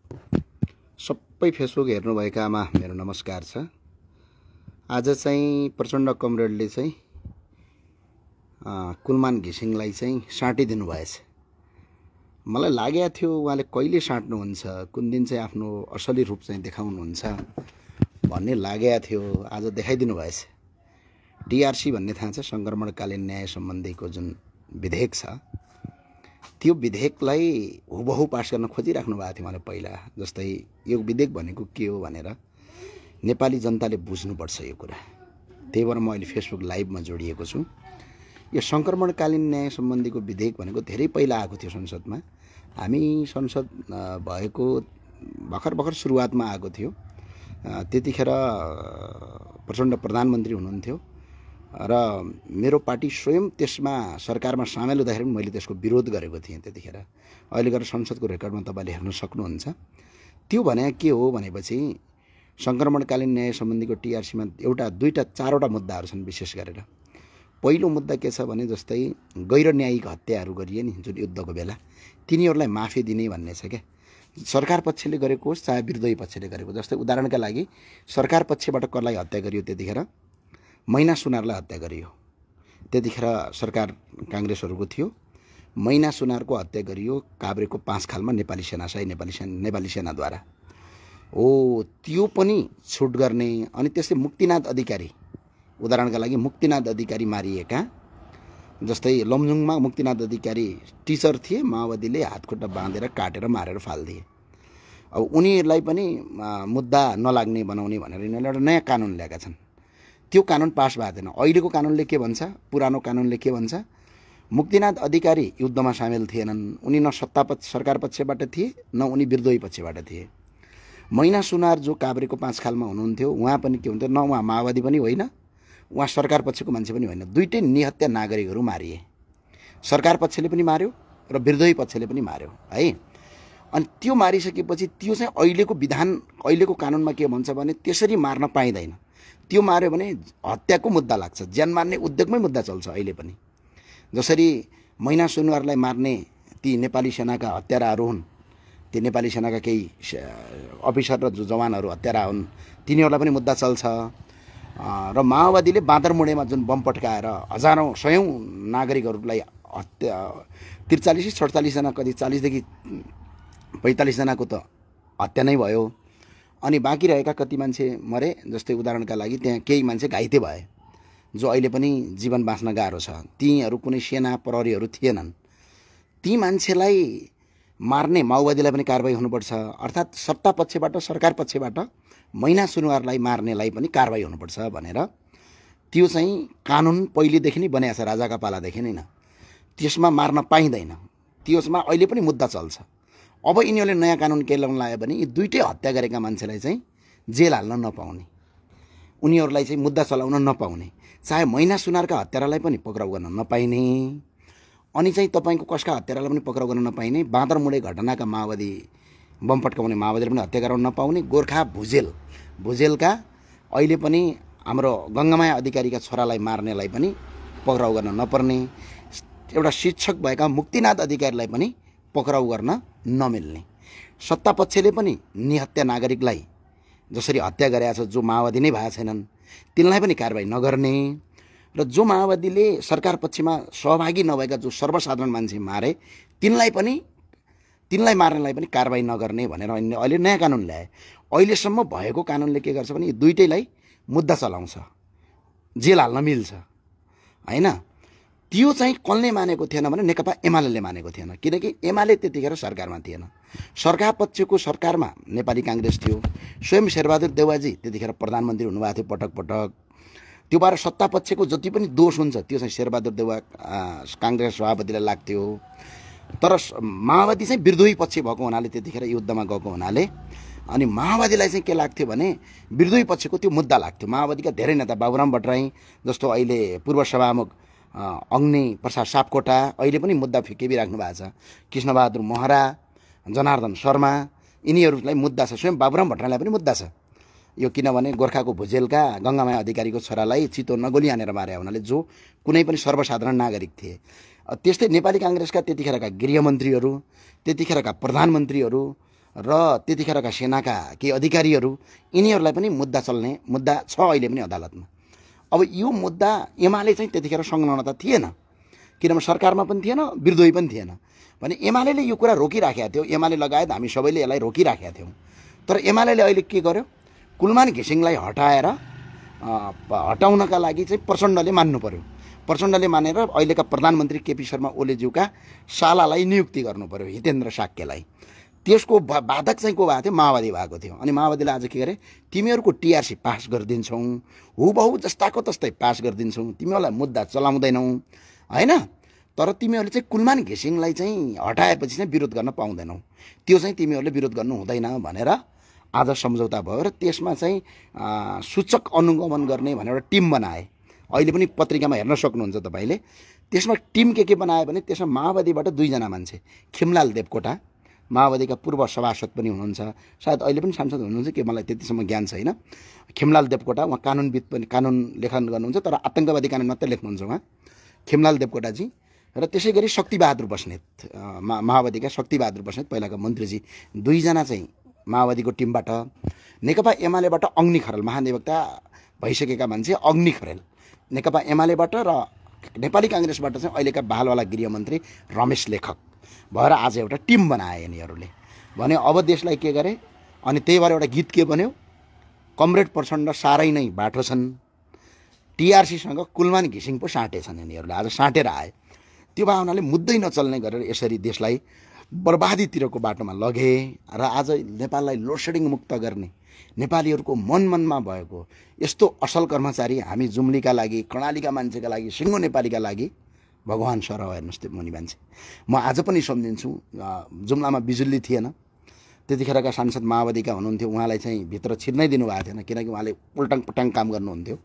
सबै फेसबुक हेर्नुभएकामा मेरो नमस्कार छ। आज चाहिँ प्रचण्ड कमरेडले चाहिँ कुलमान घिसिङलाई चाहिँ साटिदिनु भएछ। मलाई लागेको थियो उहाँले कहिले साट्नुहुन्छ, कुन दिन चाहिँ आफ्नो असली रूप चाहिँ देखाउनुहुन्छ भन्ने लागेको थियो। आज देखाइदिनु भएछ। टीआरसी भन्ने थाहा छ, संक्रमणकालीन न्याय सम्बन्धीको जुन विधेयक छ, त्यो विधेयकलाई हुबहु पास गर्न खोजिराख्नु भएको थियो। मैले पहिला जस्तै यो विधेयक भनेको के हो भनेर नेपाली जनताले बुझ्नुपर्छ यो कुरा। त्यही भएर म अहिले फेसबुक लाइभमा जोडिएको छु। यो संक्रमणकालीन न्याय सम्बन्धीको विधेयक भनेको धेरै पहिला आएको थियो संसदमा। हामी संसद भएको भर्खर सुरुवातमा आएको थियो। त्यतिखेर प्रचण्ड प्रधानमन्त्री हुनुहुन्थ्यो र मेरो पार्टी स्वयं त्यसमा सरकारमा सामेल हुँदाखेरि मैले त्यसको विरोध गरेको थिएँ त्यतिखेर। अहिले गएर संसदको रेकर्डमा तपाईँले हेर्न सक्नुहुन्छ। त्यो भने के हो भनेपछि संक्रमणकालीन न्याय सम्बन्धीको टीआरसीमा एउटा दुईटा चारवटा मुद्दाहरू छन्। विशेष गरेर पहिलो मुद्दा के छ भने जस्तै गैर न्यायिक हत्याहरू गरिए नि जुन युद्धको बेला, तिनीहरूलाई माफी दिने भन्ने छ क्या। सरकार पक्षले गरेको होस् चाहे विरोधी पक्षले गरेको। जस्तै उदाहरणका लागि सरकार पक्षबाट कसलाई हत्या गरियो, त्यतिखेर मैना सुनारलाई हत्या गरियो। त्यतिखेर सरकार काङ्ग्रेसहरूको थियो। मैना सुनारको हत्या गरियो काभ्रेको 5 खालमा नेपाली नेपाली सेनाद्वारा हो। त्यो पनि छुट गर्ने। अनि त्यस्तै मुक्तिनाथ अधिकारी, उदाहरणका लागि मुक्तिनाथ अधिकारी मारिएका, जस्तै लमजुङमा मुक्तिनाथ अधिकारी टिचर थिए, माओवादीले हातखुट्टा बाँधेर काटेर मारेर फालिदिए। अब उनीहरूलाई पनि मुद्दा नलाग्ने बनाउने भनेर यिनीहरूले एउटा नयाँ कानुन ल्याएका छन्। त्यो कानुन पास भएको थिएन। अहिलेको कानुनले के भन्छ, पुरानो कानुनले के भन्छ, मुक्तिनाथ अधिकारी युद्धमा सामेल थिएनन्। उनी न सरकार पक्षबाट थिए न उनी विरोधी पक्षबाट थिए। मैना सुनार जो काभ्रेको 5 खालमा हुनुहुन्थ्यो, उहाँ पनि के हुन्थ्यो, न उहाँ माओवादी पनि होइन, उहाँ सरकार पक्षको मान्छे पनि होइन। दुईटै निहत्या नागरिकहरू मारिए। सरकार पक्षले पनि मार्यो र विरोधी पक्षले पनि मार्यो है। अनि त्यो मारिसकेपछि त्यो चाहिँ अहिलेको विधान, अहिलेको कानुनमा के भन्छ भने त्यसरी मार्न पाइँदैन। त्यो मार्यो भने हत्याको मुद्दा लाग्छ, ज्यान मार्ने उद्योगमै मुद्दा चल्छ अहिले पनि। जसरी मैना सुनुवारलाई मार्ने ती नेपाली सेनाका हत्याराहरू हुन्, ती नेपाली सेनाका केही अफिसर र जवानहरू हत्यारा हुन्, तिनीहरूलाई पनि मुद्दा चल्छ। र माओवादीले बाँदरमुढेमा जुन बम पट्काएर हजारौँ सयौँ नागरिकहरूलाई हत्या 43-47 जना, कति 40देखि 45 जनाको त हत्या नै भयो। अनि बाँकी रहेका कति मान्छे मरे। जस्तै उदाहरणका लागि त्यहाँ केही मान्छे घाइते भए, जो अहिले पनि जीवन बाँच्न गाह्रो छ। तीहरू कुनै सेना प्रहरीहरू थिएनन्। ती मान्छेलाई मार्ने माओवादीलाई पनि कारबाही हुनुपर्छ। अर्थात् सत्ता पक्षबाट, सरकार पक्षबाट मैना सुनुवारलाई मार्नेलाई पनि कारबाही हुनुपर्छ भनेर त्यो चाहिँ कानुन पहिलेदेखि नै बनाएको छ, राजाका पालादेखि नै। त्यसमा मार्न पाइँदैन। त्यसमा अहिले पनि मुद्दा चल्छ। अब यिनीहरूले नयाँ कानुन के ल्याउन लाग्यो भने यी दुईटै हत्या गरेका मान्छेलाई चाहिँ जेल हाल्न नपाउने, उनीहरूलाई चाहिँ मुद्दा चलाउन नपाउने, चाहे मैना सुनारका हत्यारालाई पनि पक्राउ गर्न नपाइने, अनि चाहिँ तपाईँको कसका हत्यारालाई पनि पक्राउ गर्न नपाइने, बाँदरमुढे घटनाका माओवादी बम पट्काउने माओवादीले पनि हत्या गराउन नपाउने, गोर्खा भुजेलका अहिले पनि हाम्रो गङ्गामाया अधिकारीका छोरालाई मार्नेलाई पनि पक्राउ गर्न नपर्ने, एउटा शिक्षक भएका मुक्तिनाथ अधिकारीलाई पनि पक्राउ गर्न नमिल्ने, सत्ता पक्षले पनि निहत्या नागरिकलाई जसरी हत्या गरेका छ, जो माओवादी नै भएका छैनन्, तिनलाई पनि कारबाही नगर्ने, र जो माओवादीले सरकार पक्षमा सहभागी नभएका जो सर्वसाधारण मान्छे मारे तिनलाई मार्नेलाई पनि कारबाही नगर्ने भनेर अहिले नयाँ कानुन ल्याए। अहिलेसम्म भएको कानुनले के गर्छ भने यी दुईटैलाई मुद्दा चलाउँछ, जेल हाल्न मिल्छ हैन। त्यो चाहिँ कसले मानेको थिएन भने नेकपा एमाले मानेको थिएन, किनकि एमाले त्यतिखेर सरकारमा थिएन। सरकार पक्षको सरकारमा नेपाली काङ्ग्रेस थियो। स्वयं शेरबहादुर देउवाजी त्यतिखेर प्रधानमन्त्री हुनुभएको थियो पटक पटक। त्यो भएर सत्ता पक्षको जति पनि दोष हुन्छ त्यो चाहिँ शेरबहादुर देउवा काङ्ग्रेस सभापतिलाई लाग्थ्यो। तर माओवादी चाहिँ विरोधी पक्ष भएको हुनाले, त्यतिखेर युद्धमा गएको हुनाले, अनि माओवादीलाई चाहिँ के लाग्थ्यो भने विरोधी पक्षको त्यो मुद्दा लाग्थ्यो। माओवादीका धेरै नेता बाबुराम भट्टराई जस्तो अहिले पूर्व सभामुख अग्नि प्रसाद सापकोटा अहिले पनि मुद्दा फिकेबिराख्नु भएको छ। कृष्णबहादुर महरा, जनार्दन शर्मा, यिनीहरूलाई मुद्दा छ। स्वयं बाबुराम भट्टराईलाई पनि मुद्दा छ यो, किनभने गोर्खाको भुजेलका गङ्गामाया अधिकारीको छोरालाई चितवन नगोली हानेर मारे हुनाले जो कुनै पनि सर्वसाधारण नागरिक थिए। त्यस्तै नेपाली काङ्ग्रेसका त्यतिखेरका गृहमन्त्रीहरू, त्यतिखेरका प्रधानमन्त्रीहरू, र त्यतिखेरका सेनाका केही अधिकारीहरू यिनीहरूलाई पनि मुद्दा छ अहिले पनि अदालतमा। अब यो मुद्दा एमाले चाहिँ त्यतिखेर संलग्नता थिएन, किनभने सरकारमा पनि थिएन, विरोधी पनि थिएन भने एमाले यो कुरा रोकिराखेका थियो। एमाले लगायत हामी सबैले यसलाई रोकिराखेका थियौँ। तर एमाले अहिले के गर्यो, कुलमान घिसिङलाई हटाउनका लागि चाहिँ प्रचण्डले मान्नु पर्यो। प्रचण्डले मानेर अहिलेका प्रधानमन्त्री केपी शर्मा ओलीज्यूका सालालाई नियुक्ति गर्नु पर्यो, हितेन्द्र साक्यलाई। त्यसको बाधक चाहिँ को भएको थियो, माओवादी भएको थियो। अनि माओवादीले आज के गरे, तिमीहरूको टिआरसी पास गरिदिन्छौँ, हुबहु जस्ताको तस्तै पास गरिदिन्छौँ, तिमीहरूलाई मुद्दा चलाउँदैनौ हैन, तर तिमीहरूले चाहिँ कुलमान घिसिङलाई चाहिँ हटाएपछि चाहिँ विरोध गर्न पाउँदैनौ, त्यो चाहिँ तिमीहरूले विरोध गर्नु हुँदैन भनेर आज सम्झौता भयो। र त्यसमा चाहिँ सूचक अनुगमन गर्ने भनेर एउटा टिम बनाए। अहिले पनि पत्रिकामा हेर्न सक्नुहुन्छ तपाईँले। त्यसमा टिम के बनायो भने त्यसमा माओवादीबाट 2 जना मान्छे, खिमलाल देवकोटा माओवादीका पूर्व सभासद पनि हुनुहुन्छ, सायद अहिले पनि सांसद हुनुहुन्छ कि मलाई त्यतिसम्म ज्ञान छैन। खिमलाल देवकोटा उहाँ कानुनविद पनि, कानुन लेखन गर्नुहुन्छ, तर आतंकवादी कानुन मात्रै लेख्नुहुन्छ उहाँ, खिमलाल देवकोटाजी। र त्यसै गरी शक्तिबहादुर बस्नेत, माओवादीका शक्तिबहादुर बस्नेत पहिलाका मन्त्रीजी, 2 जना चाहिँ माओवादीको टिमबाट। नेकपा एमालेबाट अग्नि खरेल, महाधिवक्ता भइसकेका मान्छे अग्नि खरेल नेकपा एमालेबाट, र नेपाली काङ्ग्रेसबाट चाहिँ अहिलेका बालवाला गृहमन्त्री रमेश लेखक भएर आज एउटा टिम बनाए यिनीहरूले। भने अब देशलाई के गरे, अनि त्यही भएर एउटा गीत के बन्यो, कमरेड प्रचण्ड साह्रै नै बाठो छन्, टिआरसीसँग कुलमान घिसिङ पो साँटेछन् यिनीहरूले, आज साँटेर आए। त्यो भावनाले मुद्दै नचल्ने गरेर यसरी देशलाई बर्बादीतिरको बाटोमा लगे। र आज नेपाललाई लोडसेडिङ मुक्त गर्ने नेपालीहरूको मनमा भएको यस्तो असल कर्मचारी हामी जुम्लीका लागि, कर्णालीका मान्छेका लागि, सिङ्गो नेपालीका लागि भगवान सरह हेर्नुहोस् त्यो मुनि मान्छे। म आज पनि सम्झिन्छु, जुम्लामा बिजुली थिएन, त्यतिखेरका सांसद माओवादीका हुनुहुन्थ्यो, उहाँलाई चाहिँ भित्र छिर्नै दिनुभएको थिएन, किनकि उहाँले उल्टाङ पुल्टाङ काम गर्नुहुन्थ्यो।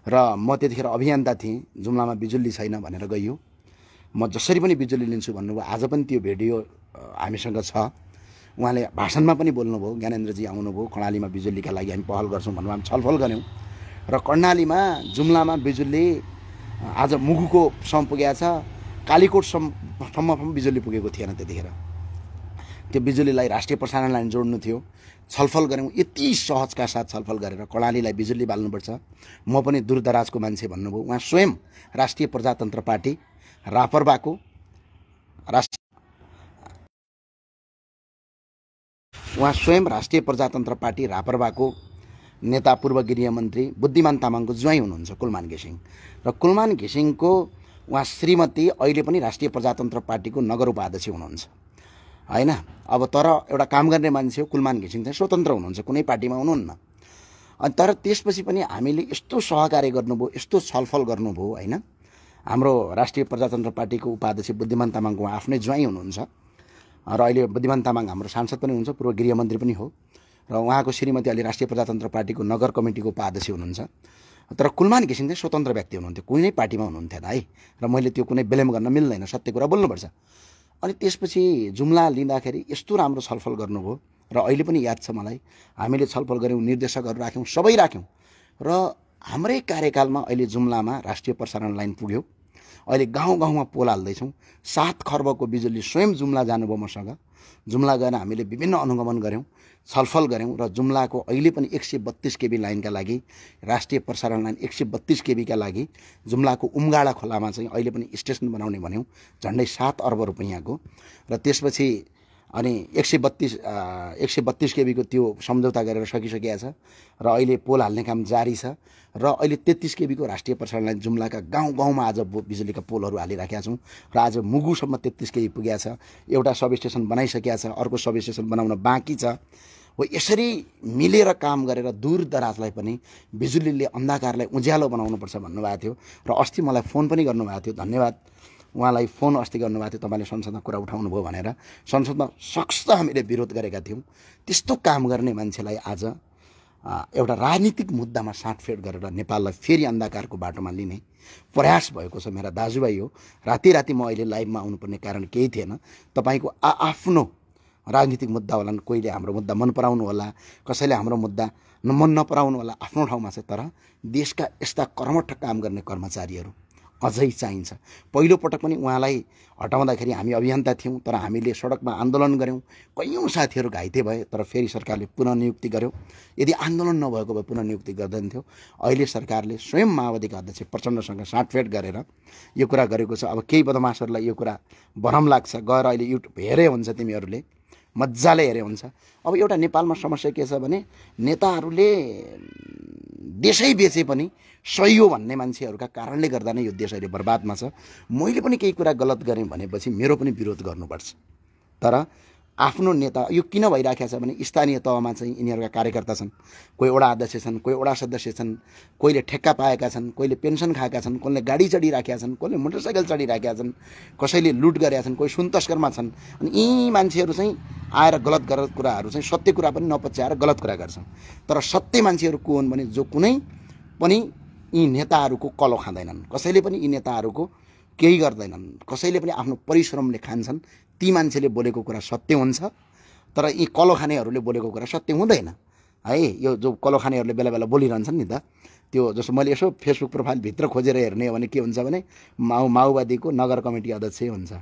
र म त्यतिखेर अभियन्ता थिएँ, जुम्लामा बिजुली छैन भनेर गइयो, म जसरी पनि बिजुली लिन्छु भन्नुभयो। आज पनि त्यो भिडियो हामीसँग छ। उहाँले भाषणमा पनि बोल्नुभयो, ज्ञानेन्द्रजी आउनुभयो, कर्णालीमा बिजुलीका लागि हामी पहल गर्छौँ भन्नु, हामी छलफल गऱ्यौँ। र कर्णालीमा जुम्लामा बिजुली आज मुगुको सम्म पुगेको छ, कालीकोटसम्म बिजुली पुगेको थिएन त्यतिखेर। त्यो बिजुलीलाई राष्ट्रिय प्रसारण लाइन जोड्नु थियो, छलफल गऱ्यौँ। यति सहजका साथ छलफल गरेर कर्णालीलाई बिजुली बाल्नुपर्छ। म पनि दूरदराजको मान्छे भन्नुभयो। उहाँ स्वयं राष्ट्रिय प्रजातन्त्र पार्टी रापरबाको नेता, पूर्व गृहमन्त्री बुद्धिमान तामाङको ज्वाइँ हुनुहुन्छ कुलमान घिसिङ। र कुलमान घिसिङको उहाँ श्रीमती अहिले पनि राष्ट्रिय प्रजातन्त्र पार्टीको नगर उपाध्यक्ष हुनुहुन्छ हैन। अब तर एउटा काम गर्ने मान्छे हो कुलमान घिसिङ, चाहिँ स्वतन्त्र हुनुहुन्छ, कुनै पार्टीमा हुनुहुन्न। अनि तर त्यसपछि पनि हामीले यस्तो सहकार्य गर्नुभयो, यस्तो छलफल गर्नुभयो हैन। हाम्रो राष्ट्रिय प्रजातन्त्र पार्टीको उपाध्यक्ष बुद्धिमान तामाङको आफ्नै ज्वाइँ हुनुहुन्छ, र अहिले बुद्धिमान तामाङ हाम्रो सांसद पनि हुनुहुन्छ, पूर्व गृहमन्त्री पनि हो। र उहाँको श्रीमती अहिले राष्ट्रिय प्रजातन्त्र पार्टीको नगर कमिटीको उपाध्यक्ष हुनुहुन्छ। तर कुलमान घिसिङ चाहिँ स्वतन्त्र व्यक्ति हुनुहुन्थ्यो, कुनै पार्टीमा हुनुहुन्थेन है। र मैले त्यो कुनै ब्लेम गर्न मिल्दैन, सत्य कुरा बोल्नुपर्छ। अनि त्यसपछि जुम्ला लिँदाखेरि यस्तो राम्रो छलफल गर्नुभयो। र अहिले पनि याद छ मलाई, हामीले छलफल गऱ्यौँ, निर्देशकहरू राख्यौँ, सबै राख्यौँ। र हाम्रै कार्यकालमा अहिले जुम्लामा राष्ट्रिय प्रसारण लाइन पुग्यो। अहिले गाउँ गाउँमा पोल हाल्दैछौँ। 7 खर्बको बिजुली स्वयं जुम्ला जानुभयो मसँग। जुम्ला गएर हामीले विभिन्न अनुगमन गऱ्यौँ, छलफल गऱ्यौँ। र जुम्लाको अहिले पनि 132 केबी लाइनका लागि, राष्ट्रिय प्रसारण लाइन 132 केबीका लागि जुम्लाको उमगाडा खोलामा चाहिँ अहिले पनि स्टेसन बनाउने भन्यौँ, झन्डै 7 अर्ब रुपैयाँको। र त्यसपछि अनि 132 केबीको त्यो सम्झौता गरेर सकिसकेको छ। र अहिले पोल हाल्ने काम जारी छ। र अहिले 33 केबीको राष्ट्रिय प्रसारण लाइन जुम्लाका गाउँ गाउँमा आज बिजुलीका पोलहरू हालिराखेका छौँ। र आज मुगुसम्म 33 केबी पुगेको छ। एउटा सब स्टेसन बनाइसकेको छ, अर्को सब स्टेसन बनाउन बाँकी छ। हो यसरी मिलेर काम गरेर दूरदराजलाई पनि बिजुलीले अन्धकारलाई उज्यालो बनाउनुपर्छ भन्नुभएको थियो। र अस्ति मलाई फोन पनि गर्नुभएको थियो, धन्यवाद उहाँलाई, फोन अस्ति गर्नुभएको थियो, तपाईँले संसदमा कुरा उठाउनु भयो भनेर। संसदमा सख्त हामीले विरोध गरेका थियौँ। त्यस्तो काम गर्ने मान्छेलाई आज एउटा राजनीतिक मुद्दामा साटफेट गरेर नेपाललाई फेरि अन्धकारको बाटोमा लिने प्रयास भएको छ। मेरा दाजुभाइ हो, राति म अहिले लाइभमा आउनुपर्ने कारण केही थिएन। तपाईँको आफ्नो राजनीतिक मुद्दा होला, कोहीले हाम्रो मुद्दा मन पराउनु होला, कसैले हाम्रो मुद्दा मन नपराउनु होला, आफ्नो ठाउँमा छ। तर देशका यस्ता कर्मठ काम गर्ने कर्मचारीहरू अझै चाहिन्छ। पहिलो पटक पनि उहाँलाई हटाउँदाखेरि हामी अभियन्ता थियौँ, तर हामीले सडकमा आन्दोलन गऱ्यौँ, कैयौँ साथीहरू घाइते भए, तर फेरि सरकारले पुनः नियुक्ति गर्यो। यदि आन्दोलन नभएको भए पुनः नियुक्ति गर्दैन थियो। अहिले सरकारले स्वयं माओवादीका अध्यक्ष प्रचण्डसँग साटफेट गरेर यो कुरा गरेको छ। अब केही बदमासहरूलाई यो कुरा भरम लाग्छ, गएर अहिले युट्युब हेरे हुन्छ, तिमीहरूले मजाले हेरे हुन्छ। अब एउटा नेपालमा समस्या के छ भने नेताहरूले देशै बेचे पनि सही हो भन्ने मान्छेहरूका कारणले गर्दा नै यो देश अहिले बर्बादमा छ। मैले पनि केही कुरा गलत गरेँ भनेपछि मेरो पनि विरोध गर्नुपर्छ, तर आफ्नो नेता यो किन भइराखेको छ भने स्थानीय तहमा चाहिँ यिनीहरूका कार्यकर्ता छन्, कोही वडा अध्यक्ष छन्, कोही वडा सदस्य छन्, कोहीले ठेक्का पाएका छन्, कोहीले पेन्सन खाएका छन्, कोहीले गाडी चढिराखेका छन्, कोहीले मोटरसाइकल चढिराखेका छन्, कसैले लुट गरेका छन्, कोही सुन तस्करमा छन्। अनि यी मान्छेहरू चाहिँ आएर गलत कुराहरू चाहिँ सत्य कुरा पनि नपच्याएर गलत कुरा गर्छन्। तर सत्य मान्छेहरू को हुन् भने जो कुनै पनि यी नेताहरूको कलो खाँदैनन्, कसैले पनि यी नेताहरूको केही गर्दैनन्, कसैले पनि आफ्नो परिश्रमले खान्छन्। ती मान्छेले बोलेको कुरा सत्य हुन्छ, तर यी कलो खानेहरूले बोलेको कुरा सत्य हुँदैन है। यो जो कलो खानेहरूले बेला बेला बोलिरहन्छन् नि त, त्यो जस्तो मैले यसो फेसबुक प्रोफाइलभित्र खोजेर हेर्ने हो भने के हुन्छ भने माओवादीको नगर कमिटी अध्यक्ष हुन्छ।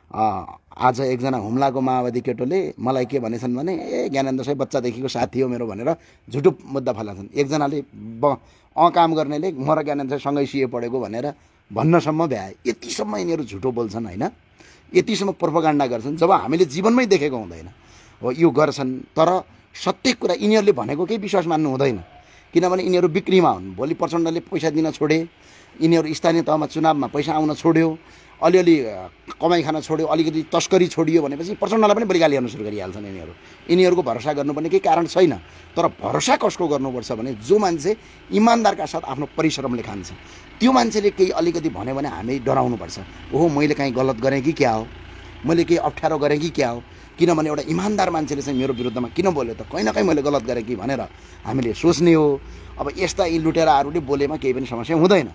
आज एकजना हुम्लाको माओवादी केटोले मलाई के भनेछन् भने ए ज्ञानेन्द्र साहब बच्चादेखिको साथी हो मेरो भनेर झुटो मुद्दा फैलाउँछन्। एकजनाले काम गर्नेले म र ज्ञानेन्द्र साहब सँगै सिए पढेको भनेर भन्नसम्म भ्याए। यतिसम्म यिनीहरू झुटो बोल्छन् होइन, यतिसम्म प्रोपागान्डा गर्छन् जब हामीले जीवनमै देखेको हुँदैन हो यो गर्छन्। तर सत्य कुरा यिनीहरूले भनेको केही विश्वास मान्नु हुँदैन, किनभने यिनीहरू बिक्रीमा हुन्। भोलि प्रचण्डले पैसा दिन छोडे, यिनीहरू स्थानीय तहमा चुनावमा पैसा आउन छोड्यो, अलिअलि कमाइ खान छोड्यो, अलिकति तस्करी छोडियो भनेपछि प्रचण्डलाई पनि बलि गाली गर्न सुरु गरिहाल्छन् यिनीहरूको भरोसा गर्नुपर्ने केही कारण छैन। तर भरोसा कसको गर्नुपर्छ भने जो मान्छे इमान्दारका साथ आफ्नो परिश्रमले खान्छ, त्यो मान्छेले केही अलिकति भन्यो भने हामी डराउनुपर्छ। ओहो मैले काहीँ गलत गरेँ कि क्या हो, मैले केही अप्ठ्यारो गरेँ कि क्या हो, किनभने एउटा इमान्दार मान्छेले चाहिँ मेरो विरुद्धमा किन बोल्यो त, कहीँ न कहीँ मैले गलत गरेँ कि भनेर हामीले सोच्ने हो। अब यस्ता यी लुटेराहरूले बोलेमा केही पनि समस्या हुँदैन,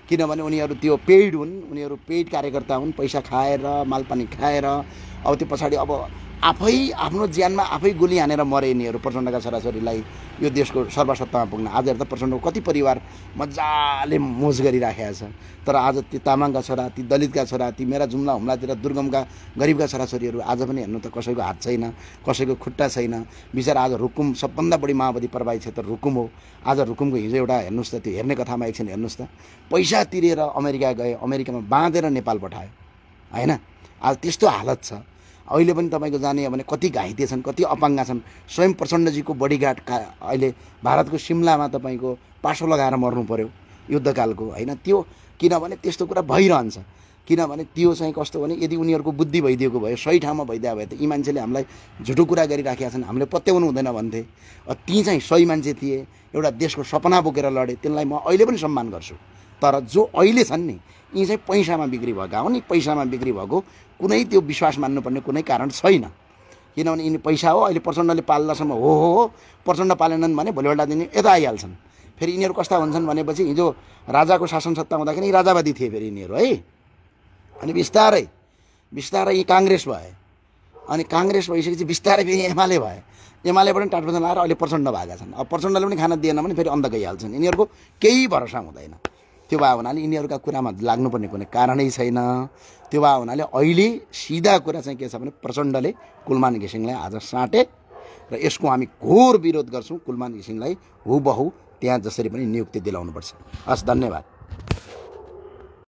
किनभने उनीहरू त्यो पेइड हुन्, उनीहरू पेइड कार्यकर्ता हुन्, पैसा खाएर मालपानी खाएर। अब त्यो पछाडि अब आफै आफ्नो ज्यानमा आफै गोली हानेर मरे यिनीहरू प्रचण्डका छोराछोरीलाई यो देशको सर्वसत्तामा पुग्न। आज हेर्दा प्रचण्डको कति परिवार मजाले मोज गरिराखेका छ, तर आज ती तामाङका छोरा, ती दलितका छोरा, ती मेरा जुम्ला हुम्लातिर दुर्गमका गरिबका छोराछोरीहरू आज पनि हेर्नु त कसैको हात छैन, कसैको खुट्टा छैन। बिचरा आज रुकुम सबभन्दा बढी माओवादी प्रभावित क्षेत्र रुकुम हो। आज रुकुमको हिजो एउटा हेर्नुहोस् त, त्यो हेर्ने कथामा एकछिन हेर्नुहोस् त, पैसा तिरेर अमेरिका गए, अमेरिकामा बाँधेर नेपाल पठायो होइन। आज त्यस्तो हालत छ। अहिले पनि तपाईँको जाने हो भने कति घाइते छन्, कति अपाङ्ग छन्। स्वयं प्रचण्डजीको बडीगार्ड अहिले भारतको सिमलामा तपाईँको पासो लगाएर मर्नु पर्यो युद्धकालको होइन। त्यो किनभने त्यस्तो कुरा भइरहन्छ, किनभने त्यो चाहिँ कस्तो भने यदि उनीहरूको बुद्धि भइदिएको भए, सही ठाउँमा भइदिएको भए त यी मान्छेले हामीलाई झुटो कुरा गरिराखेका छन्, हामीले पत्याउनु हुँदैन भन्थे। ती चाहिँ सही मान्छे थिए, एउटा देशको सपना बोकेर लडे, त्यसलाई म अहिले पनि सम्मान गर्छु। तर जो अहिले छन् नि यी चाहिँ पैसामा बिक्री भएका हुन्। पैसामा बिक्री भएको कुनै त्यो विश्वास मान्नुपर्ने कुनै कारण छैन, किनभने यिनी पैसा हो। अहिले प्रचण्डले पाल्दासम्म हो, प्रचण्ड पालेनन् भने भोलिपल्ट दिन यता आइहाल्छन्। फेरि यिनीहरू कस्ता हुन्छन् भनेपछि हिजो राजाको शासन सत्ता हुँदाखेरि राजावादी थिए फेरि यिनीहरू है। अनि बिस्तारै बिस्तारै यी काङ्ग्रेस भए, अनि काङ्ग्रेस भइसकेपछि बिस्तारै फेरि एमाले भए, एमालेबाट पनि टाटबन्धन लाएर अहिले प्रचण्ड भएका छन्। अब प्रचण्डले पनि खान दिएन भने फेरि अन्ध गइहाल्छन्। यिनीहरूको केही भरोसा हुँदैन। त्यो भए हुनाले यिनीहरूका कुरामा लाग्नुपर्ने कुनै कारणै छैन। त्यो भए हुनाले अहिले सिधा कुरा चाहिँ के छ भने प्रचण्डले कुलमान घिसिङलाई आज साटे र यसको हामी घोर विरोध गर्छौँ। कुलमान घिसिङलाई हुबहु त्यहाँ जसरी पनि नियुक्ति दिलाउनुपर्छ। हस्, धन्यवाद।